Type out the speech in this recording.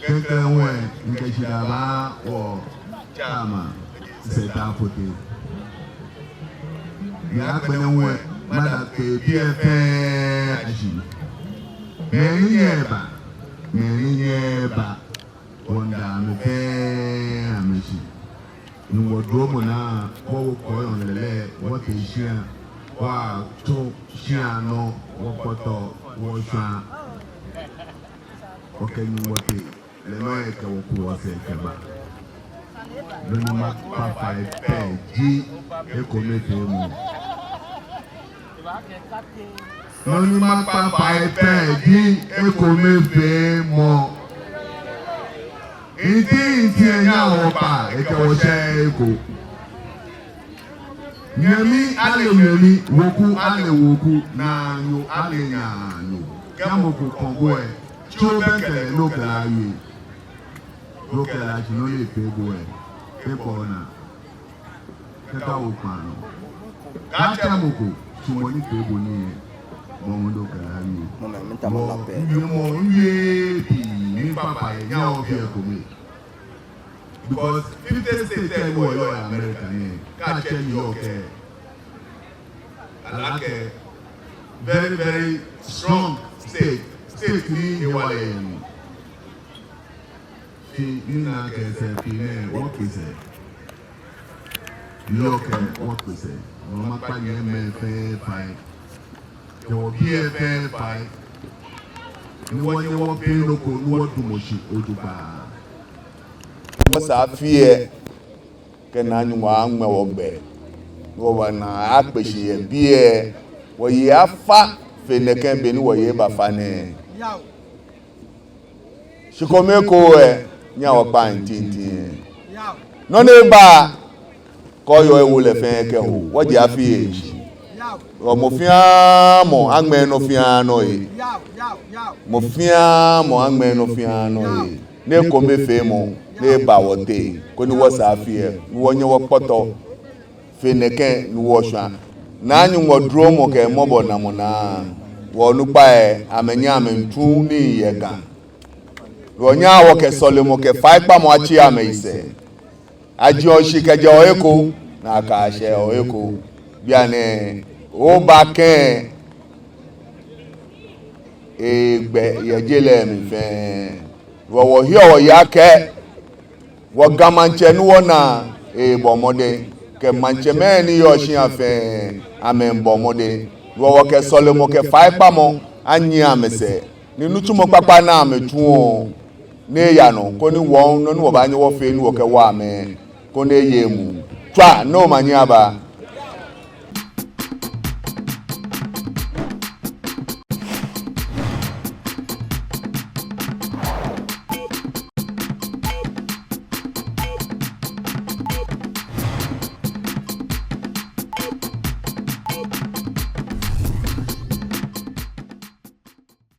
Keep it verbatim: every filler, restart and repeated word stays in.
Klɛŋklɛŋ hu lɛ, mikɛ shidaa baaha wɔ chairman, Mister Tafotey. Ni agbɛnɛ hu lɛ, mada kɛ biɛ fɛɛ ashi. Mɛi ni nyɛɛɛ ba, mɛi ni nyɛɛɛ ba, wɔmiida amɛ fɛɛ amɛshi. Ni wɔ dromɔ naa, wɔwo kɔɔyɔɔ lɛlɛ, wɔtee shia, wɔtsu shia nɔ, wɔkpɔtɔ, wɔshwa. Wɔkɛ Nyɔŋmɔ tee, lɛ nɔŋŋ ekɛ wɔ ku wɔsɛɛ kɛba. Nɔ ni makpa fai pɛ ji ekomefeemɔ. Nɔ ni makpa fai pɛ ji ekomefeemɔ. Nti nti enyɛɔ wɔkpaa, ekɛ wɔ shɛɛɛ eko. Nyɛmi ale nyɛmi, weku ale weku, naanyo ale naanyo. Kɛ mɔ ko kɔ̃ bo lɛ, tsi obɛŋkɛ lɛ ni okɛ lɛ awie. Ni okɛ lɛ ashi nɔ ni efee bo lɛ, ebɔ naa. Kɛ ka wo kpaa nɔ. Kaatsɛ mɔ ko, tsi mɔ ni fee bo nii lɛ, bo hu ni okɛ lɛ awie. Mɔ mɛ, mi ta mɔ la pɛ. Mɔ, mɔ, mɔ, mɔ, pii, mi papa lɛ, nyɛhaa wɔfea ekome. Because fifty states lɛ ni wɔyɔɔ yɛ America nɛɛ, kaatsɛ New York lɛ, akɛ very, very strong state, state ni hewalɛ yɛ mli. Shi mina akɛ sɛɛ pii nɛɛ wɔkpe sɛɛ. New York lɛ wɔkpe sɛɛ. Ni makpa nyɛmɛi fɛɛ fai. Kɛ wɔbii lɛ fɛɛ fai. Ni wɔnyɛ wɔfee nɔ ko ni wɔdamɔ shi jogbaŋŋ. Wɔsɛɛ afi lɛ, kɛ Nyɔŋmɔ aŋmɛ wɔ gbɛ, ni wɔbana akpe shi yɛ biɛ, wɔyi afa fe nɛkɛ be ni wɔyi bafa nɛɛ. Shi kome ekoŋŋ lɛ, nyɛhaa wɔkpaa ntintin lɛ. Nɔ ni eba, kɔɔyɔɔ ewo lɛ fɛɛ kɛho, wɔje afi lɛ shishi. Mɔ fɛɛ mɔ aŋmɛɛ nɔ fɛɛ nɔ lɛ. Mɔ fɛɛ mɔ aŋmɛɛ nɔ fɛɛ nɔ lɛ. Ni ekomefeemɔ, ni eba wɔteŋ, koni wɔsɛɛ afi lɛ, ni wɔnyɛ wɔkpɔtɔ fe nɛkɛ ni wɔshwa. Nyɔŋmɔ dromɔ kɛ mɔbɔnalɛ naa, wɔnukpai lɛ, amɛnyɛ amɛtsu nii yɛ Ga. Wɔnyɛ wɔkɛ sɔlemɔ kɛ faikpamɔ atsi amɛyisɛɛ. Ajieɔ shi kɛjɛɔ he ko, ni akɛshɛɔ he ko. Bianɛ, oba kɛ egbɛ yɛ je lɛ mli fɛɛ. Wɔ wɔheɔ wɔyeɔ akɛ, wɔ Ga Maŋtsɛ ni wɔna, ebɔ mɔdɛŋ. Kɛ maŋtsɛmɛi ni yɔɔ shia fɛɛ, amɛbɔ mɔdɛŋ. Wɔ wɔkɛ sɔlemɔ kɛ faikpamɔ anyiɛ amɛsɛɛ. Ni nitsumɔ kpakpa ni amɛtsuɔ, ni eya nɔ, koni wɔ, nɔ ni wɔbaanyɛ wɔfee ni wɔkɛwa amɛ, koni eye emuu. Tswa, ni omanye aba.